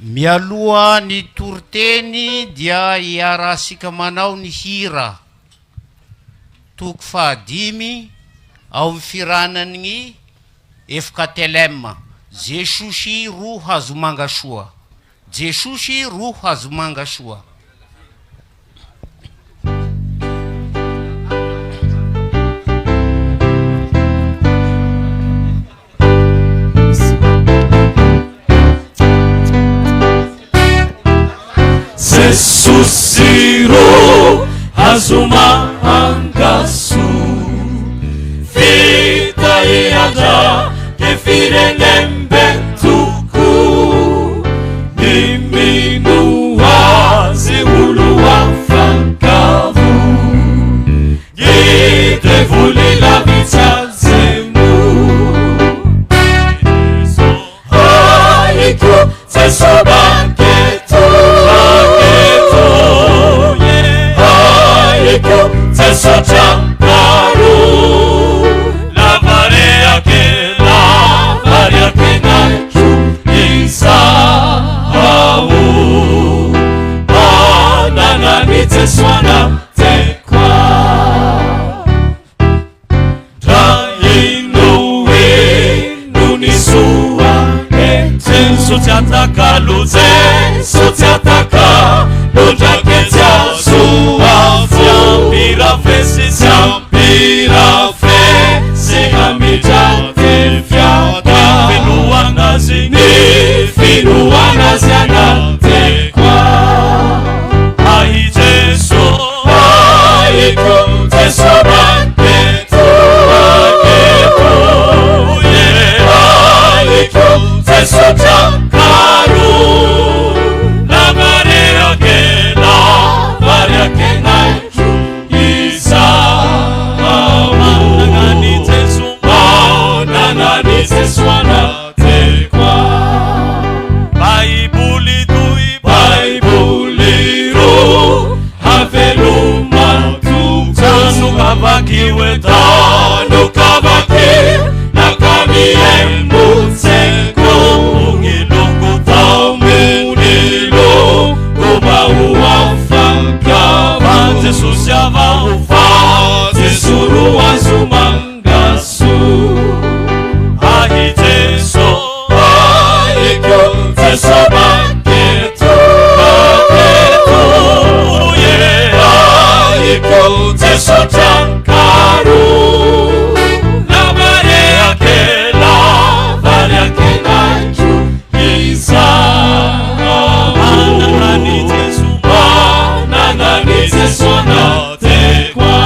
Mialoha ny toriteny dia iarahantsika manao ny hira toko fahadimy ao amin'ny firanan'ny FKTLM, Jesosy ro hazomanga soa. Jesosy ro hazomanga soa. Jesosy ro hazomanga soa. Fitahiana ty firenem-be toko. Ny mino azy olo afakavo. Ny devoly lavitsy azy no. Ahiko Jeso baketo. Baketo, yeah. Ahiko Jeso trankaro. Lavarehake, lavarehake naiko izaho. Manana an'i Jeso anatekwa. Ndra ino ino ny soa Jeso tsy atakalo Jeso tsy atakalo ndraiky tsy azo Tsy ampirafesy tsy ampirafesy hamindra ty fiada Finoana azy ny finoana azy anatekwa Ahy Jeso Ahiko Jeso maketo maketo yeah Ahiko Jeso trankaro Lavarehake lavarehake naiko izaho Manana an'i Jeso manana an'i Jeso anatekwa Baiboly toy Baiboly ro haveloma Tano kavaky hoe tano kavaky Nakamiembotseko Ongiloko taomonilo Koba ho afaka Fa Jesosy avao Fa Jeso ro azo mangaso Ahy Jeso Ahiko Jeso maketo Maketo yeah Ahiko Jeso trankaro Lavarehake lavarehake naiko izaho Manana an'i Jeso Manana an'i Jeso anatekwa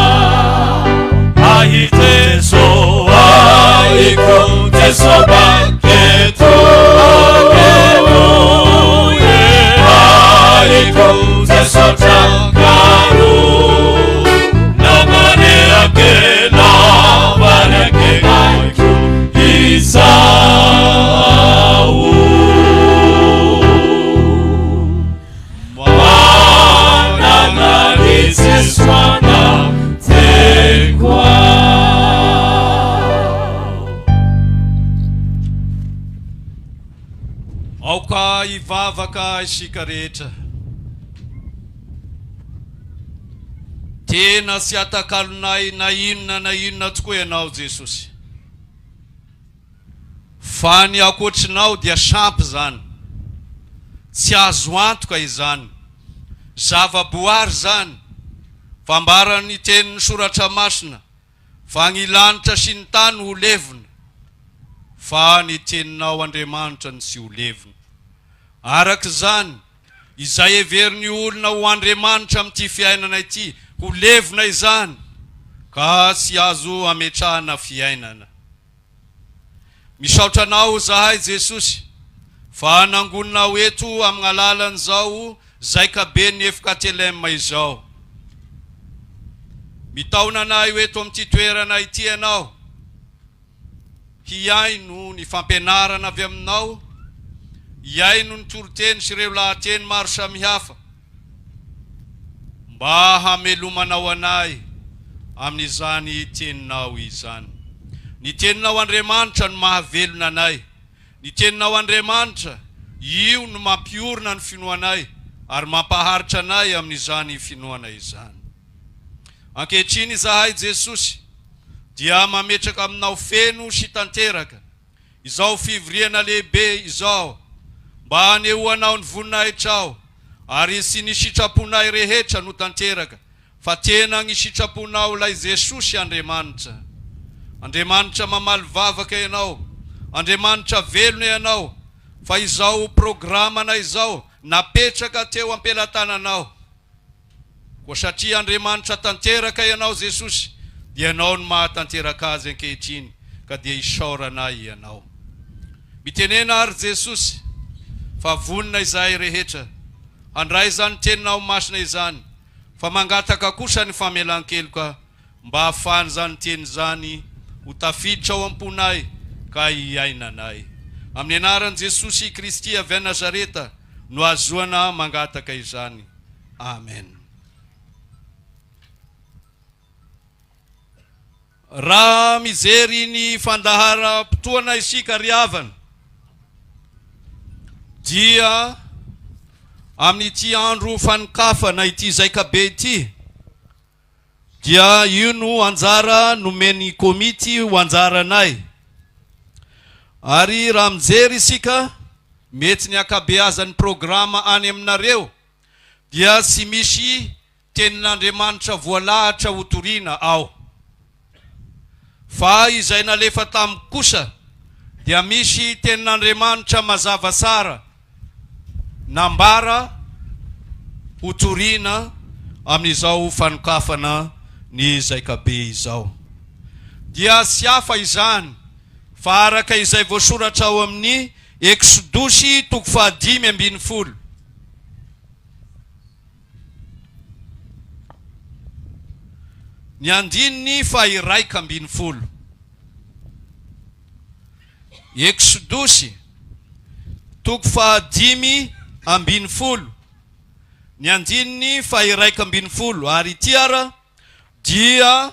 Ahy Jeso Ahiko Jeso maketo Maketo yeah Ahiko Jeso trankaro Lavarehake lavarehake naiko izaho Manana an'i Jeso anatekwa. Aoka hivavaka isika rehetra. Tena tsy atakalonay na inona na inona tokoa Ianao Jesosy. Fa ny ankoatrinao dia sampy izany. Tsy azo antoka izany. Zava-boary izany. Fa ambaran'ny tenin'ny Soratra Masina fa ny lanitra sy ny tany ho levona, fa ny teninao Andriamanitra no tsy ho levona. Araka izany, izay heverin'ny olona ho andriamanitra amin'ity fiainana ity, ho levona izany, ka tsy azo ametrahana fiainana. Misaotra Anao zahay Jesosy fa nangoninao eto amin'ny alalan'izao zaikaben'ny FKTLM izao. Mitaona anay ho eto amin'ity toerana ity Ianao hihaino ny fampianarana avy Aminao, hihaino ny toriteny sy ireo lahateny maro samihafa. Mba hamelomanao anay amin'izany Teninao izany. Ny Teninao Andriamanitra no mahavelona anay. Ny Teninao Andriamanitra, Io no mampiorina ny finoanay ary mampaharitra anay amin'izany finoana izany. Ankehitriny izahay Jesosy dia mametraka aminao feno sy tanteraka izao fivoriana lehibe izao mba hanehoanao ny voninahitrao ary sy ny sitraponay rehetra no tanteraka fa tena ny sitraponao ilay Jesosy Andriamanitra. Andriamanitra mamaly vavaka ianao, Andriamanitra velona ianao fa izao programanay izao napetraka teo ampelatananao. Koa satria Andriamanitra tanteraka Ianao Jesosy dia Ianao no mahatanteraka azy ankehitriny ka dia isaoranay Ianao. Mitenena ary Jesosy fa vonona izahay rehetra handray izany Teninao masina izany fa mangataka kosa ny famelan-keloka mba hahafahan'izany Teny izany ho tafiditra ao am-ponay ka hiainanay. Amin'ny anaran'i Jesosy Kristy avy any Nazareta no ahazoana mangataka izany. Amen. Raha mijery ny fandaharam-potoana isika ry havana dia amin'ity andro fanokafana ity zaikabe ity dia io no anjara nomen'ny komity ho anjaranay. Ary raha mijery isika mety ny ankabeazan'ny programa any aminareo dia tsy misy tenin'Andriamanitra voalahatra ho torina ao. Fa izay nalefa tamiko kosa dia misy tenin'Andriamanitra mazava tsara nambara ho torina amin'izao fanokafana ny zaikabe izao. Dia tsy hafa izany fa araka izay voasoratra ao amin'ny Eksodosy toko faha-15. Ny andininy faha-11. Eksodosy, toko faha-15, ny andininy faha-11, ary ity ara dia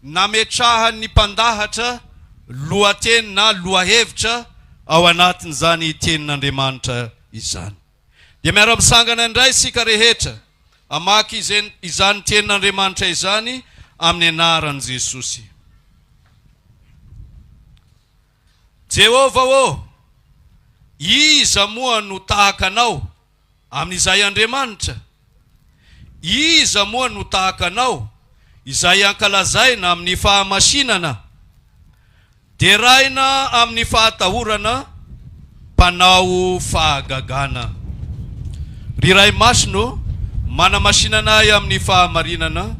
nametrahan'ny mpandahatra lohateny na lohahevitra ao anatin'izany tenin'Andriamanitra izany. Dia miara-misangana indray isika rehetra hamaky izany tenin'Andriamanitra izany amin'ny anaran'i Jesosy. Jehovah ô, iza moa no tahaka Anao amin'izay Andriamanitra? Iza moa no tahaka Anao izay ankalazaina amin'ny fahamasinana? Deraina amin'ny fahatahorana Mpanao fahagagana. Ry Ray Masina ô, manamasina anay amin'ny fahamarinana,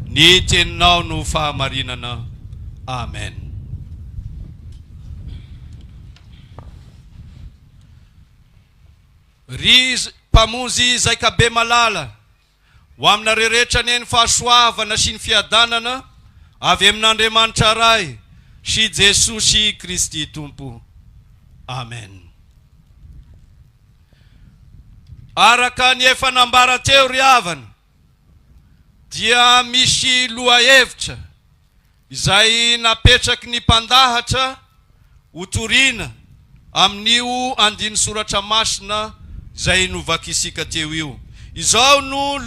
ny Teninao no fahamarinana. Amen. Ry Mpamonjy Zaikabe malala, Ho aminareo rehetra anie ny fahasoavana sy ny fiadanana avy amin'Andriamanitra Ray sy Jesosy Kristy Tompo. Amen. Araka ny efa nambara teo ry havana dia misy lohahevitra izay napetraky ny mpandahatra ho torina amin'io andinin-tsoratra masina izay novakisika teo io. Izao no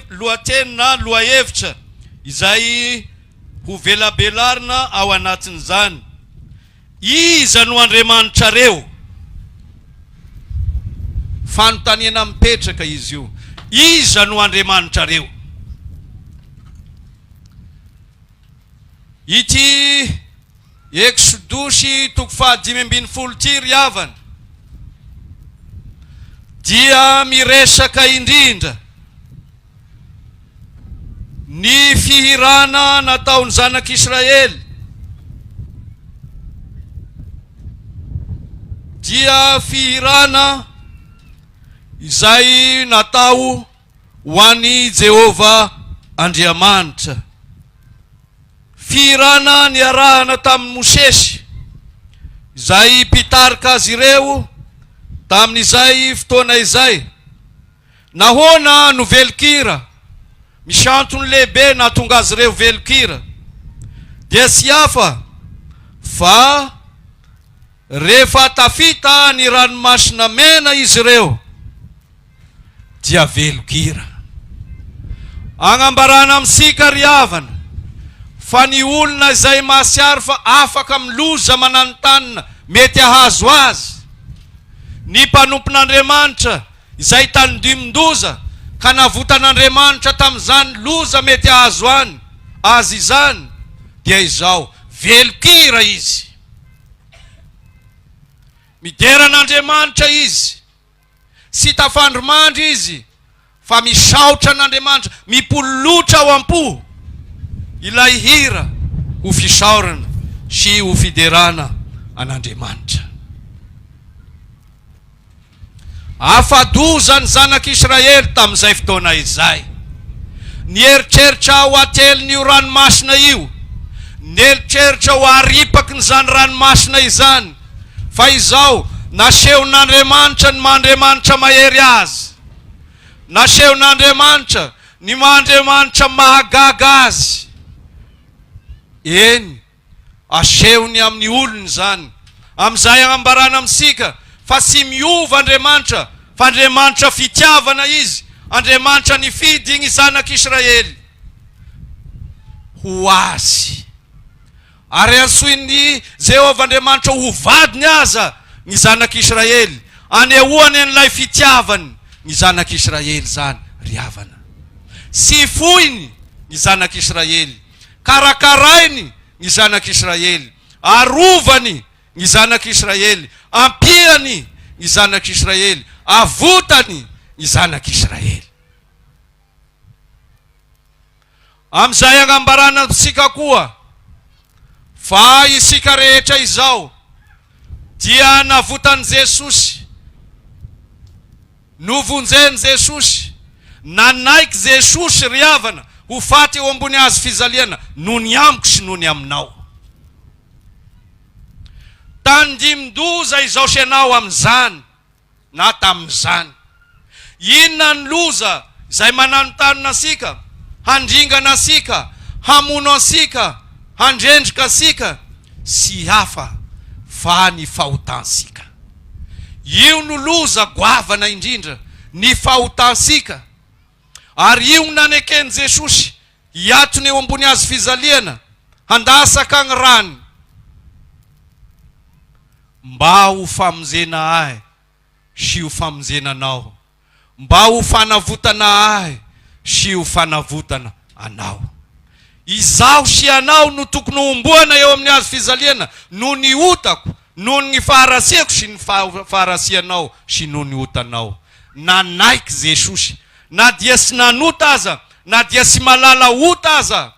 lohateny na lohahevitra izay ho velabelarina ao anatin'izany, Iza no Andriamanitrareo? Fanontaniana mipetraka izy io. Iza no Andriamanitrareo? Ity Eksodosy toko faha-15 ity ry havana dia miresaka indrindra ny fihirana nataon'ny zanak'Israely dia fihirana izay natao ho an'i Jehovah Andriamanitra. Fihirana niarahana tamin'i Mosesy, izay mpitarika azy ireo tamin'izay fotoana izay. Nahoana no velon-kira? Misy antony lehibe nahatonga azy ireo velon-kira. Dia tsy hafa fa. Rehefa tafita ny Ranomasina Mena izy ireo dia velon-kira. Agnambarana amintsika ry havana fa ny olona izay mahatsiaro fa afaka amin'ny loza mananontanona mety hahazo azy, ny mpanompon'Andriamanitra izay tandindomin-doza ka navotan'Andriamanitra tamin'izany loza mety hahazo any azy izany dia izao, velon-kira izy. Midera an'Andriamanitra izy. Tsy tafandrimandry izy fa misaotra an'Andriamanitra, mipololotra ao am-po ilay hira ho fisaorana sy ho fiderana an'Andriamanitra. Afa-doza ny zanak'Israely tamin'izay fotoana izay. Nieritreritra ho atelin'io ranomasina io, nieritreritra ho aripakin'izany ranomasina izany, fa izao, nasehon'Andriamanitra ny maha Andriamanitra mahery azy. Nasehon'Andriamanitra ny maha Andriamanitra mahagaga azy. Eny. Asehony amin'ny olony izany, amin'izay agnambarana amintsika fa tsy miova Andriamanitra, fa Andriamanitra fitiavana Izy, Andriamanitra nifidy ny zanak'Israely ho Azy. Ary antsoin'i Jehovah Andriamanitra ho vadiny aza ny zanak'Israely, anehoany an'ilay fitiavany ny zanak'Israely izany, ry havana. Tsy foiny ny zanak'Israely. Karakarainy ny zanak'Israely, arovany ny zanak'Israely, ampiany ny zanak'Israely, avotany ny zanak'Israely. Amin'izay agnambarana antsika koa fa isika rehetra izao dia navotan'i Jesosy. Novonjen'i Jesosy. Nanaiky Jesosy ry havana ho faty eo ambony hazo fijaliana noho ny amiko sy noho ny aminao. Tandindomin-doza izao sy ianao amin'izany na tamin'izany. Inona ny loza izay mananontanona antsika, handringana antsika, hamono antsika, handrendrika antsika sy hafa fa ny fahotantsika. Io no loza goavana indrindra, ny fahotantsika. Ary io no naneken'i Jesosy hiatona eo ambony hazo fijaliana, handasaka ny rany, mba ho famonjena ahy sy ho famonjena anao. Mba ho fanavotana ahy sy ho fanavotana anao. Izaho sy ianao no tokony hohomboana eo amin'ny hazo fijaliana noho ny otako, noho ny faharasiako sy ny faharasianao sy noho ny otanao. Nanaiky Jesosy, na dia tsy nanota aza, na dia tsy mahalala ota aza.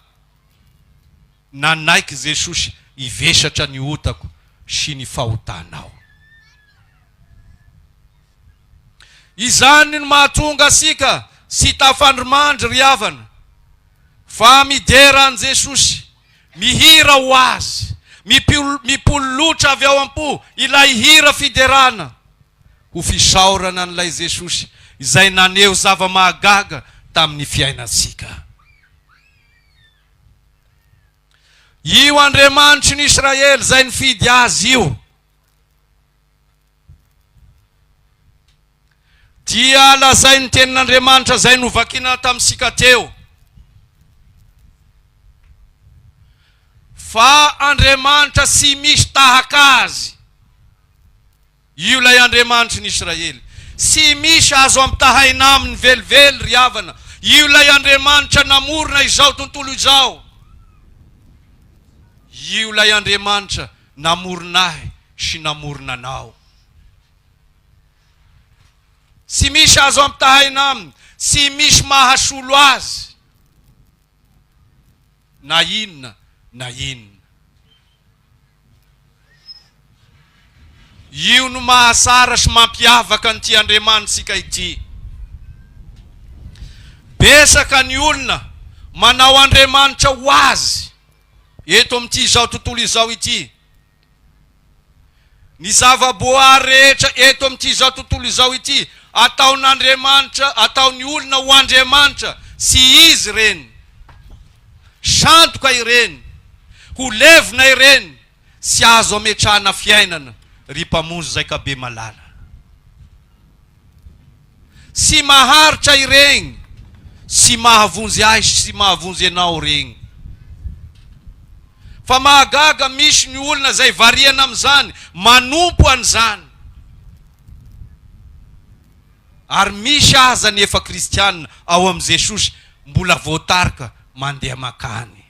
Nanaiky Jesosy hivesatra ny otako sy ny fahotanao. Izany no mahatonga asika tsy tafandrimandry ry havana fa midera an'i Jesosy, mihira ho Azy, mipololotra avy ao am-po ilay hira fiderana ho fisaorana an'ilay Jesosy izay naneho zava-mahagaga tamin'ny fiainantsika. Io Andriamanitry ny Israely izay nifidy azy io dia lazain'ny tenin'Andriamanitra izay novakina tamintsika teo fa Andriamanitra tsy misy tahaka azy. Io ilay Andriamanitry ny Israely. Tsy misy azo ampitahaina aminy velively ry havana. Io ilay Andriamanitra namorona izao tontolo izao. Io ilay Andriamanitra namorona ahy sy namorona anao. Tsy misy azo ampitahaina aminy, tsy misy mahasolo azy na inona na inona. Io no mahasara sy mampiavaka an'ity Andriamanitsika ity. Betsaka ny olona manao Andriamanitra ho azy eto amin'ity izao tontolo izao ity. Ny zava-boahary rehetra eto amin'ity izao tontolo izao ity, ataon'Andriamanitra, ataon'ny olona ho Andriamanitra, tsy izy ireny. Sandoka ireny, ho levona ireny, tsy azo ametrahana fiainana. ry Mpamonjy Zaikabe malala. Tsy maharitra iregny, tsy mahavonjy ahy sy tsy mahavonjy anao regny. Fa mahagaga misy ny olona izay variana amin'izany, manompo an'izany. Ary misy aza ny efa kristiana ao amin'i Jesosy mbola voatarika mandeha makany.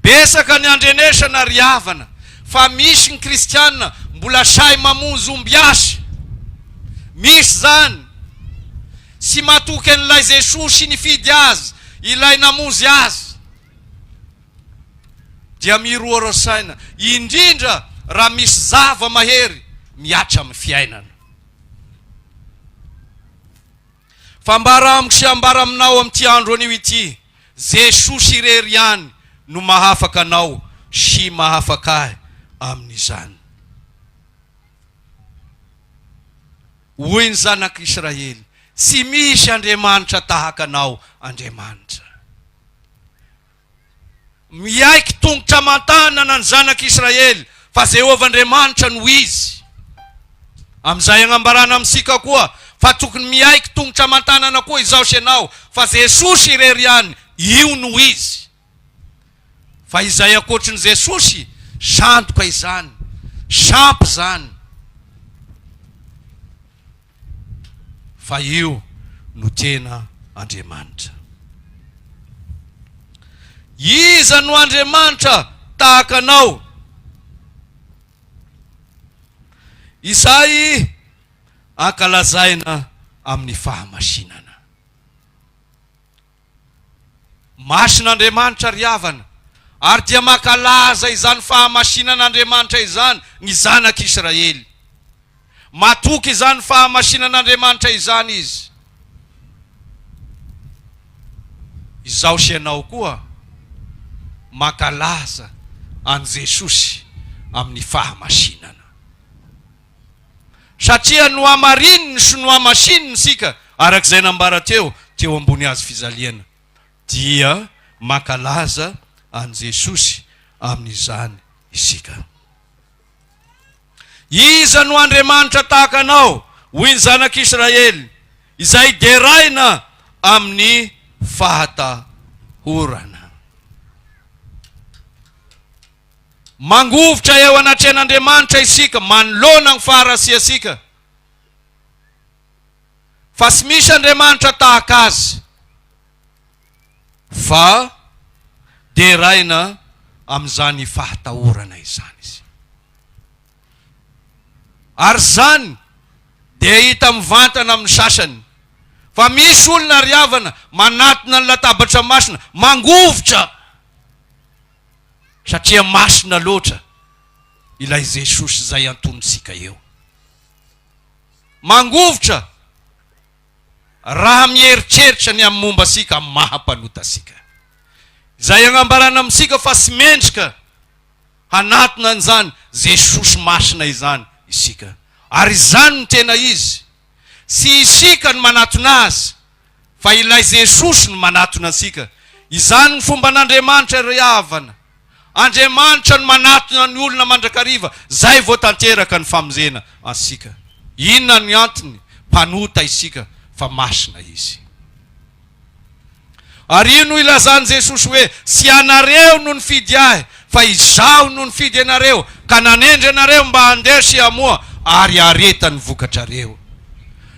Betsaka ny andrenesana ry havana fa misy ny kristiana mbola sahy mamonjy ombiasy. Misy zany. Tsy matoky an'ilay Jesosy nifidy azy, ilay namonjy azy. Dia miroaro saina, indrindra raha misy zava-mahery mihatra amin'ny fiainana. Fa ambara amiko sy ambara aminao amin'ity andro anio ity, Jesosy irery ihany no mahafaka anao sy mahafaka ahy amin'izany. Hoy ny zanak'Israely, Tsy misy Andriamanitra tahaka Anao, Andriamanitra. Miaiky tongotra aman-tanana ny zanak'Israely fa Jehovah Andriamanitra no Izy. Amin'izay agnambarana amintsika koa fa tokony miaiky tongotra aman-tanana koa izaho sy ianao fa Jesosy irery ihany io no Izy. Fa izay ankoatry ny Jesosy, sandoka izany, sampy izany. Fa io no tena Andriamanitra. Iza no Andriamanitra tahaka anao? Izay ankalazaina amin'ny fahamasinana. Masina Andriamanitra ry havana, ary dia mankalaza izany fahamasinan'Andriamanitra izany ny zanak'Israely. Matoky izany fahamasinan'Andriamanitra izany izy. Izaho sy ianao koa mankalaza an'i Jesosy amin'ny fahamasinana. Satria nohamarininy sy nohamasininy isika, araka izay nambara teo, teo ambony hazo fijaliana, dia mankalaza an'i Jesosy amin'izany isika. Iza no Andriamanitra tahaka anao, hoy ny zanak'Israely, izay deraina amin'ny fahatahorana. Mangovitra eo anatrehan'Andriamanitra isika manoloana ny faharasiantsika, fa tsy misy Andriamanitra tahaka Azy, fa deraina amin'izany fahatahorana izany Izy. Ary izany dia hita mivantana amin'ny sasany, fa misy olona ry havana manatona ny latabatra masina, mangovitra, Satria masina loatra ilay Jesosy izay antonintsika eo. Mangovitra raha mieritreritra ny amin'ny momba antsika amin'ny maha mpanota antsika. Izay agnambarana amintsika fa tsy mendrika hanatona an'izany Jesosy masina izany isika. Ary izany no tena izy. Tsy isika no manatona azy Fa ilay Jesosy no manatona antsika. Izany ny fomban'Andriamanitra ry havana. Andriamanitra no manatona ny olona mandrakariva, zay vao tanteraka ny famonjena antsika. Inona ny antony? Mpanota isika fa masina Izy. Ary io no ilazan'i Jesosy hoe, Tsy ianareo no nifidy Ahy, fa Izaho no nifidy anareo, ka nanendry anareo mba handeha sy hamoa ary hahareta ny vokatrareo.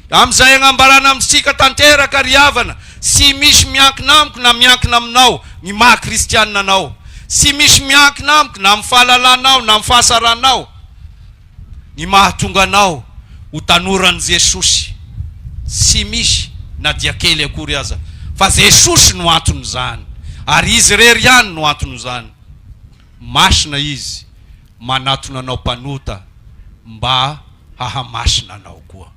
Amin'izay agnambarana amintsika tanteraka ry havana, tsy misy miankina amiko na miankina aminao ny maha kristianina anao. Tsy misy miankina amiko na amin'ny fahalalanao na amin'ny fahasaranao ny mahatonga anao ho tanoran'i Jesosy. Tsy misy na dia kely akory aza fa Jesosy no anton'izany ary Izy irery ihany no anton'izany. Masina Izy manatona anao mpanota mba hahamasina anao koa.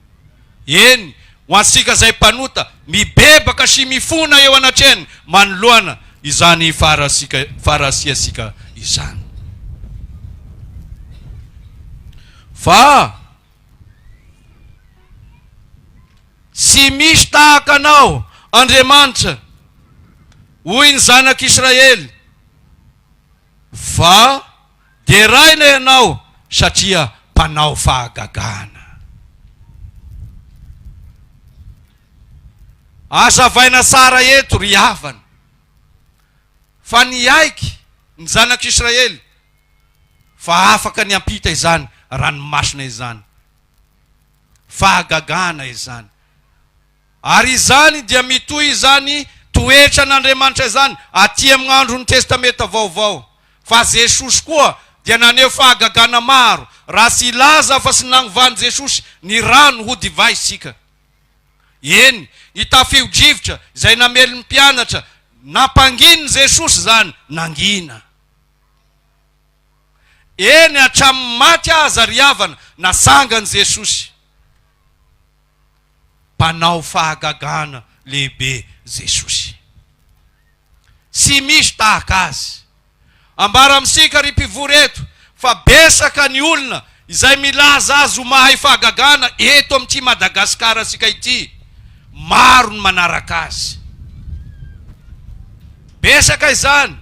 Eny, ho antsika izay mpanota, mibebaka sy mifona eo anatrehany manoloana izany faharasiantsika izany. Fa tsy misy tahaka Anao, Andriamanitra, hoy ny zanak'Israely, fa deraina Ianao. Satria mpanao fahagagana. Azavaina tsara eto ry havana fa niaiky ny zanak'Israely fa afaka niampita izany ranomasina izany. Fahagagana izany. Ary izany dia mitohy izany toetran'Andriamanitra izany aty amin'ny andron'ny Testamenta Vaovao. Fa Jesosy koa dia naneho fahagagana maro, raha tsy hilaza afa-tsy ny nanovan'i Jesosy ny rano ho divay isika. Eny, ny tafio-drivotra izay namely ny mpianatra, nampanginin'i Jesosy izany, nangina. Eny, hatramin'ny maty aza ry havana, natsangan'i Jesosy. Mpanao fahagagana lehibe Jesosy. Tsy misy tahaka Azy. Ambara amintsika ry mpivory eto fa betsaka ny olona izay milaza azy ho mahay fahagagana eto amin'ity Madagasikara tsika ity. Maro ny manaraka azy. Betsaka izany.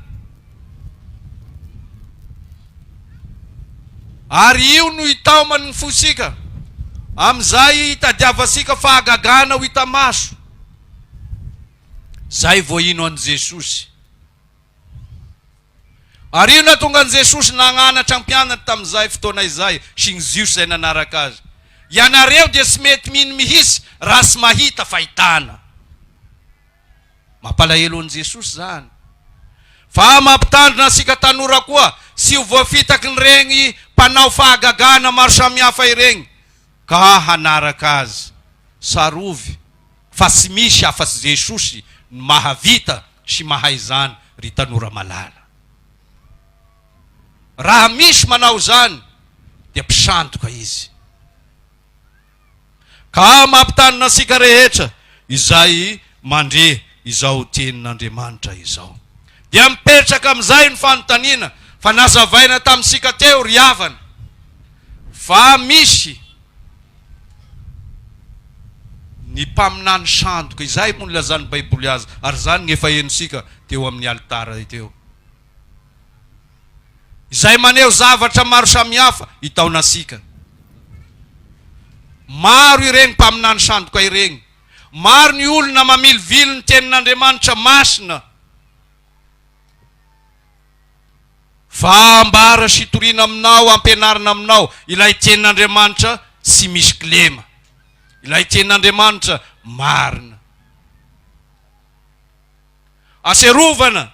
Ary io no itaomany ny fosika amin'izay hitadiavantsika fahagagana ho hita maso. Zay vao hino an'i Jesosy. Ary io nahatonga an'i Jesosy nagnanatra mpianany tamin'izay fotoana izay sy ny Jiosy izay nanaraka azy. Ianareo dia tsy mety mino mihitsy raha tsy mahita fahitana. Mampalahelo an'i Jesosy izany. Fa mampitandrina antsika tanora koa tsy ho voafitaky ny regny mpanao fahagagana maro samihafa iregny ka hanaraka azy. Tsarovy fa tsy misy afa-tsy Jesosy no mahavita sy mahay izany ry tanora malala. Raha misy manao izany dia mpisandoka izy. Ka mampitandrina antsika rehetra izay mandre izao tenin'Andriamanitra izao. Dia mipetraka amin'izay ny fanontaniana fa nazavaina tamintsika teo ry havana fa misy ny mpaminany sandoka, izay moa nilazan'ny Baiboly azy, ary izany no efa henontsika teo amin'ny alitara teo. Izay maneho zavatra maro samihafa hitaona antsika. Maro ireny mpaminany sandoka ireny. Maro ny olona mamilivily ny tenin'Andriamanitra masina. Fa ambara sy toriana aminao, ampianarina aminao ilay tenin'Andriamanitra tsy misy kilema. Ilay tenin'Andriamanitra marina. Aserovana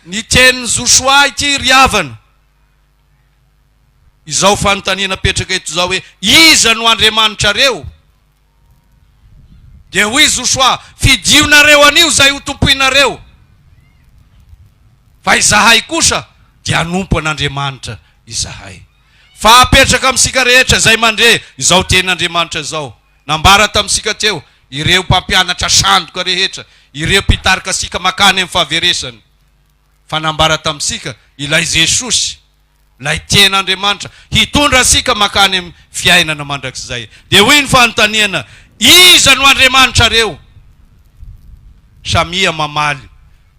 ny tenin'i Josoa ity ry havana. Izao fanontaniana apetraka eto izao hoe, Iza no Andriamanitrareo? Dia hoy Josoa, Fidionareo anio izay ho tompoinareo, fa izahay kosa dia hanompo an'Andriamanitra izahay. Fa apetraka amintsika rehetra izay mandre izao tenin'Andriamanitra izao, nambara tamintsika teo, ireo mpampianatra sandoka rehetra, ireo mpitarika antsika makany amin'ny fahaveresana, fa nambara tamintsika ilay Jesosy, Ilay tena Andriamanitra, hitondra antsika mankany amin'ny fiainana mandrakizay. Dia hoy ny fanontaniana, Iza no Andriamanitrareo? Samia mamaly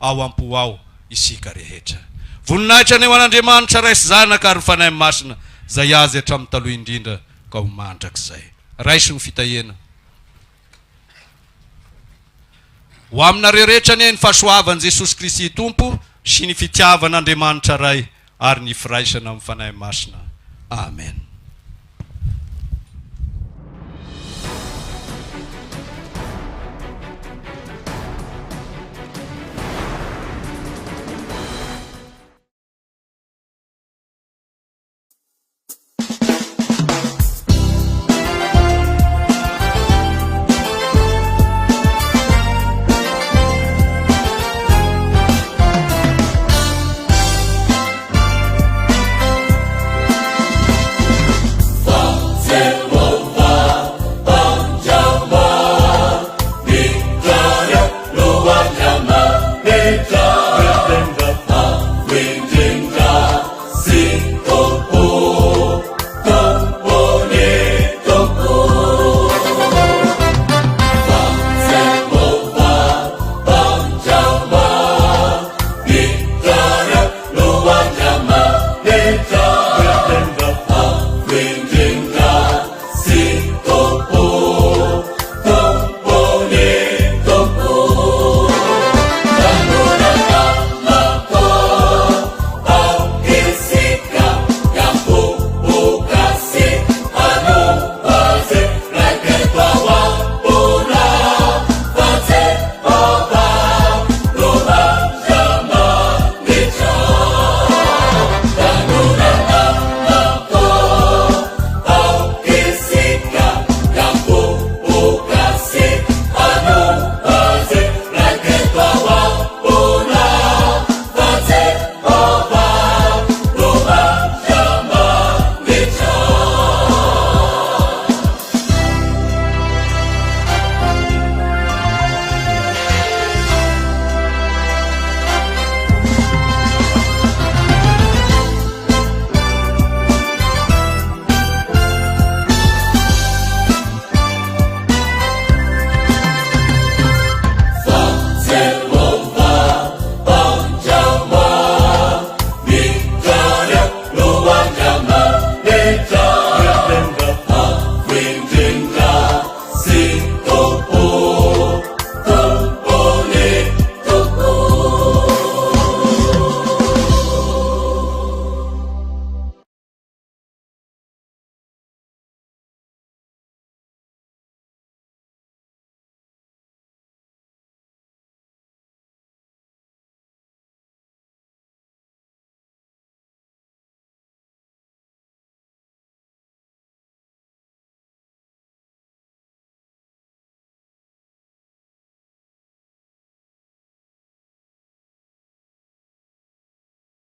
ao am-po ao isika rehetra. Voninahitra anie ho an'Andriamanitra Ray sy Zanaka ary Fanahy Masina, izay Azy hatramin'ny taloha indrindra ka ho mandrakizay. Raiso ny fitahiana. Ho aminareo rehetra anie ny fahasoavan'i Jesosy Kristy Tompo sy ny fitiavan'Andriamanitra Ray ary ny firaisana amin'ny Fanahy Masina. Amen.